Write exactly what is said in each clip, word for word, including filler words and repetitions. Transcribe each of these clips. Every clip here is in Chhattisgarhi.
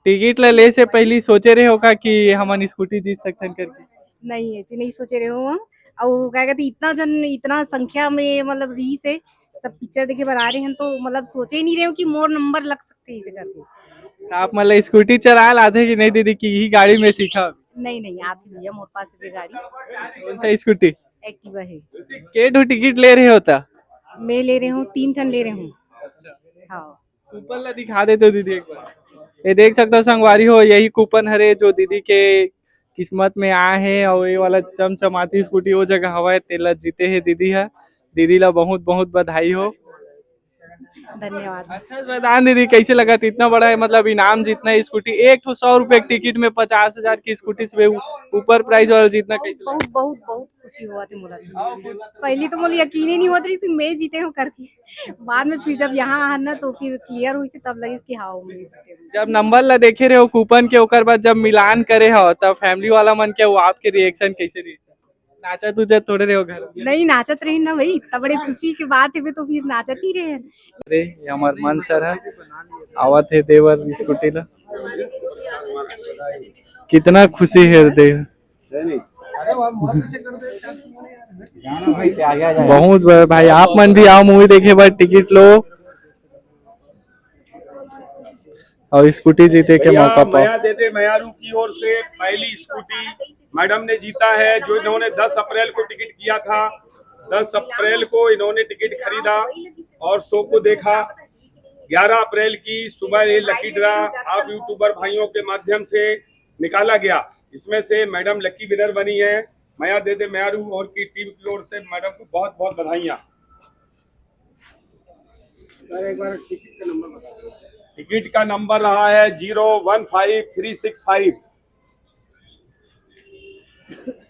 टिकट ला ले से पहली सोचे रहे हो का कि हमन स्कूटी जीत सकथन करके? नहीं, ऐसे नहीं सोचे रहे हो हम। और क्या कहते, इतना जन, इतना संख्या में मतलब रही से सब पिक्चर देखे बर आ रहे हैं, तो मतलब सोचे ही नहीं रहे हो कि मोर नंबर लग सकते इसे करके। आप मतलब स्कूटी चलाए आते कि नहीं दीदी, कि यही गाड़ी में सीखा? नहीं नहीं, आती भैया मोर पास भी गाड़ी। कौन सा स्कूटी? एक्टिवा है। के ठो टिकट ले रहे होता? मैं ले रहे हूँ, तीन ठन ले रहे हूँ। हाँ। कूपन ला दिखा देते हो दीदी एक बार। ये देख सकते हो संगवारी हो, यही कूपन हरे जो दीदी के किस्मत में आए हैं और ये वाला चमचमाती स्कूटी वो जगह हवा है, तेला जीते हैं दीदी है। दीदी ला बहुत बहुत बधाई हो। धन्यवाद। अच्छा मैदान दीदी, कैसे लगा था इतना बड़ा है, मतलब इनाम जीतना है स्कूटी, एक ठो सौ रुपए की टिकट में पचास हजार की स्कूटी से ऊ- ऊपर प्राइस वाला जीतना कैसे लगा? बहुत बहुत बहुत खुशी हुआ थे मोला। पहली तो मोला यकीन ही नहीं हुआ था कि मैं जीते हूँ करके। बाद में फिर जब यहाँ आना तो फिर क्लियर हुई से तब लगी कि हाँ मैं जीते हूँ। जब नंबर ला देखे रहे हो कूपन के, ओकर बाद जब मिलान करे हो तब फैमिली वाला मन के वो आपके रिएक्शन कैसे रही? नाचा तुझे थोड़े रहे हो घर में? नहीं नाचत रही ना भाई, इतना बड़े खुशी की बात है तो फिर नाचत ही रहे। अरे ये हमार मन सर है, आवत है देवर स्कूटी ला। कितना खुशी है देख। बहुत बड़ा भाई, आप मन भी आओ मूवी देखे बर, टिकट लो और स्कूटी जीते के भैया, मौका पाओ। मया दे दे मयारू की ओर से पहली स्कूटी मैडम ने जीता है, जो इन्होंने दस अप्रैल को टिकट किया था। दस अप्रैल को इन्होंने टिकट खरीदा और शो को देखा। ग्यारह अप्रैल की सुबह ये लकी ड्रा आप यूट्यूबर भाइयों के माध्यम से निकाला गया। इसमें से मैडम लकी विनर बनी है। मया दे दे मयारू और की टीम की ओर से मैडम को बहुत बहुत बधाइयाँ। सर, एक बार टिकट का नंबर बता दो। टिकट का नंबर रहा है जीरो वन फाइव थ्री सिक्स फाइव।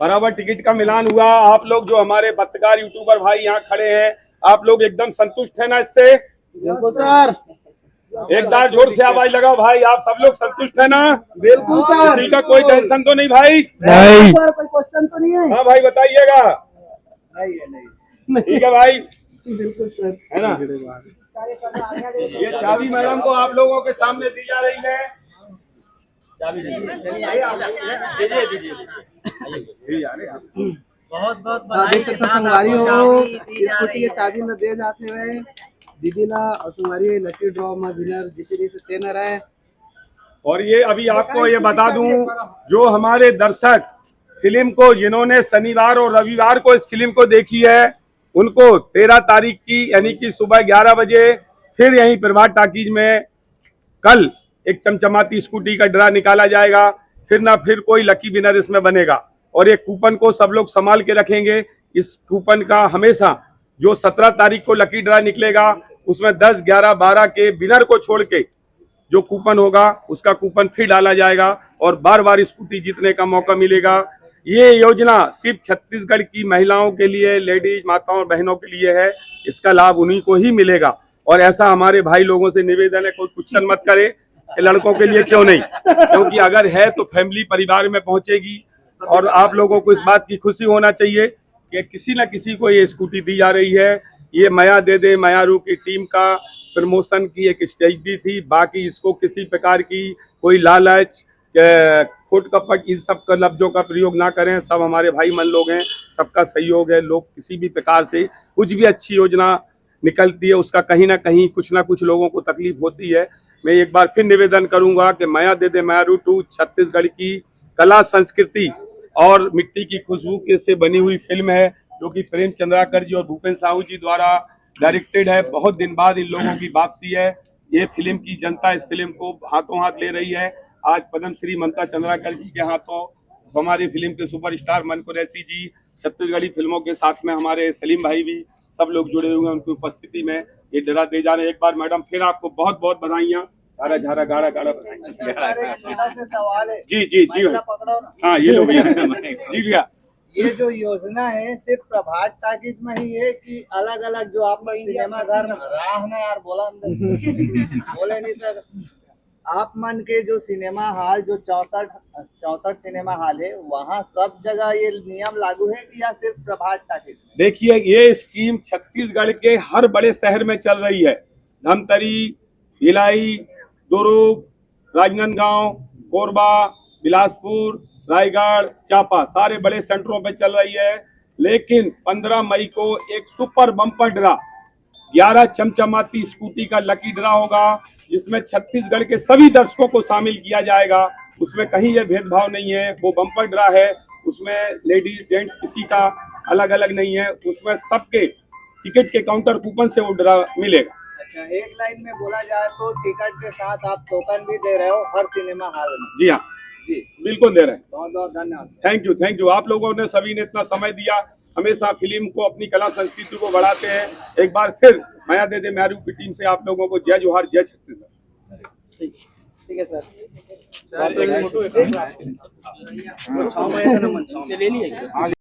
बराबर टिकट का मिलान हुआ। आप लोग जो हमारे पत्रकार यूट्यूबर भाई यहाँ खड़े हैं, आप लोग एकदम संतुष्ट है ना इससे? बिल्कुल सर। एक बार जोर से आवाज लगाओ भाई, आप सब लोग संतुष्ट है ना? बिल्कुल सर। किसी का कोई टेंशन तो नहीं भाई? नहीं। सर, कोई क्वेश्चन तो नहीं है? हाँ भाई, बताइएगा। नहीं है, नहीं। ठीक है भाई, बिल्कुल सर। है ना? ये चाबी मैडम को आप लोगों के सामने दी जा रही है। चाबी दीजिए। दीजिए, दीजिए, दीजिए। बहुत बहुत हाँ, देख सकते हो संगवारी हो, स्कूटी के चाबी में दे जाते हुए दीदी ला और संगवारी हो, लकी ड्रॉ में विनर जीते रही से तेनर है। और ये अभी आपको ये बता दूं, जो हमारे दर्शक फिल्म को, जिन्होंने शनिवार और रविवार को इस फिल्म को देखी है, उनको तेरह तारीख की यानी कि सुबह ग्यारह बजे फिर यहीं प्रभात टाकीज में कल एक चमचमाती स्कूटी का ड्रा निकाला जाएगा। फिर ना फिर कोई लकी विनर इसमें बनेगा और ये कूपन को सब लोग संभाल के रखेंगे। इस कूपन का हमेशा, जो सत्रह तारीख को लकी ड्रा निकलेगा, उसमें दस, ग्यारह, बारह के विनर को छोड़ के जो कूपन होगा, उसका कूपन फिर डाला जाएगा और बार बार स्कूटी जीतने का मौका मिलेगा। ये योजना सिर्फ छत्तीसगढ़ की महिलाओं के लिए, लेडीज माताओं और बहनों के लिए है। इसका लाभ उन्हीं को ही मिलेगा। और ऐसा हमारे भाई लोगों से निवेदन है, कोई क्वेश्चन मत करे कि लड़कों के लिए क्यों नहीं, क्योंकि अगर है तो फैमिली परिवार में पहुंचेगी। और आप लोगों को इस बात की खुशी होना चाहिए कि किसी ना किसी को ये स्कूटी दी जा रही है। ये मया दे दे मयारू की टीम का प्रमोशन की एक स्ट्रेटजी थी। बाकी इसको किसी प्रकार की कोई लालच, अ, खोट कपट, इन सब का लफ्जों का प्रयोग ना करें। सब हमारे भाई मन लोग हैं, सबका सहयोग है। लोग किसी भी प्रकार से कुछ भी अच्छी योजना निकलती है, उसका कहीं ना कहीं कुछ ना कुछ लोगों को तकलीफ होती है। मैं एक बार फिर निवेदन करूंगा कि मया दे दे मयारू टू छत्तीसगढ़ की कला, संस्कृति और मिट्टी की खुशबू के से बनी हुई फिल्म है, जो कि प्रेम चंद्राकर जी और भूपेन साहू जी द्वारा डायरेक्टेड है। बहुत दिन बाद इन लोगों की वापसी है। ये फिल्म की जनता इस फिल्म को हाथों हाथ ले रही है। आज पद्मश्री ममता चंद्राकर जी के हाथों हमारी फिल्म के सुपरस्टार मन कुरैशी जी, छत्तीसगढ़ी फिल्मों के साथ में हमारे सलीम भाई भी, सब लोग जुड़े हुए हैं। उनकी उपस्थिति में ये ड्रा दे जा रहे हैं। एक बार मैडम फिर आपको बहुत बहुत बधाइयाँ। झारा झारा गाड़ा गाड़ा बधाइयाँ। सर, एक छोटा सा सवाल है। जी जी जी माइक ला भाई। पकड़ो ना। हाँ, ये लो भैया। जी भैया। ये जो योजना है सिर्फ प्रभात टाकीज में ही है कि अलग अलग जो आप लोग सिनेमा घर में? राह ना यार, बोला अंदर। बोले नहीं सर। आप मन के जो सिनेमा हॉल, जो चौसठ चौसठ सिनेमा हॉल है, वहाँ सब जगह ये नियम लागू है कि या सिर्फ प्रभात टाकीज? देखिए, ये स्कीम छत्तीसगढ़ के हर बड़े शहर में चल रही है। धमतरी, भिलाई, दुर्ग, राजनांदगांव, कोरबा, बिलासपुर, रायगढ़, चांपा, सारे बड़े सेंटरों पे चल रही है। लेकिन पन्द्रह मई को एक सुपर बम्पर ड्रा, ग्यारह चमचमाती स्कूटी का लकी ड्रा होगा, जिसमें छत्तीसगढ़ के सभी दर्शकों को शामिल किया जाएगा। उसमें कहीं ये भेदभाव नहीं है, वो बम्पर ड्रा है, उसमें लेडीज जेंट्स किसी का अलग अलग नहीं है, उसमें सबके टिकट के काउंटर कूपन से वो ड्रा मिलेगा। अच्छा, एक लाइन में बोला जाए तो टिकट के साथ आप टोकन भी दे रहे हो हर सिनेमा हॉल में। जी हाँ, जी, बिल्कुल दे रहे हैं। बहुत बहुत धन्यवाद। Thank you, thank you. आप लोगों ने, सभी ने इतना समय दिया, हमेशा फिल्म को, अपनी कला संस्कृति को बढ़ाते हैं। एक बार फिर मया दे दे म्यारू की टीम से आप लोगों को जय जोहार, जय छत्तीसगढ़। ठीक, ठीक है सर। आप लोग फोटो है। छाव में ऐसा ना मन, छाव में।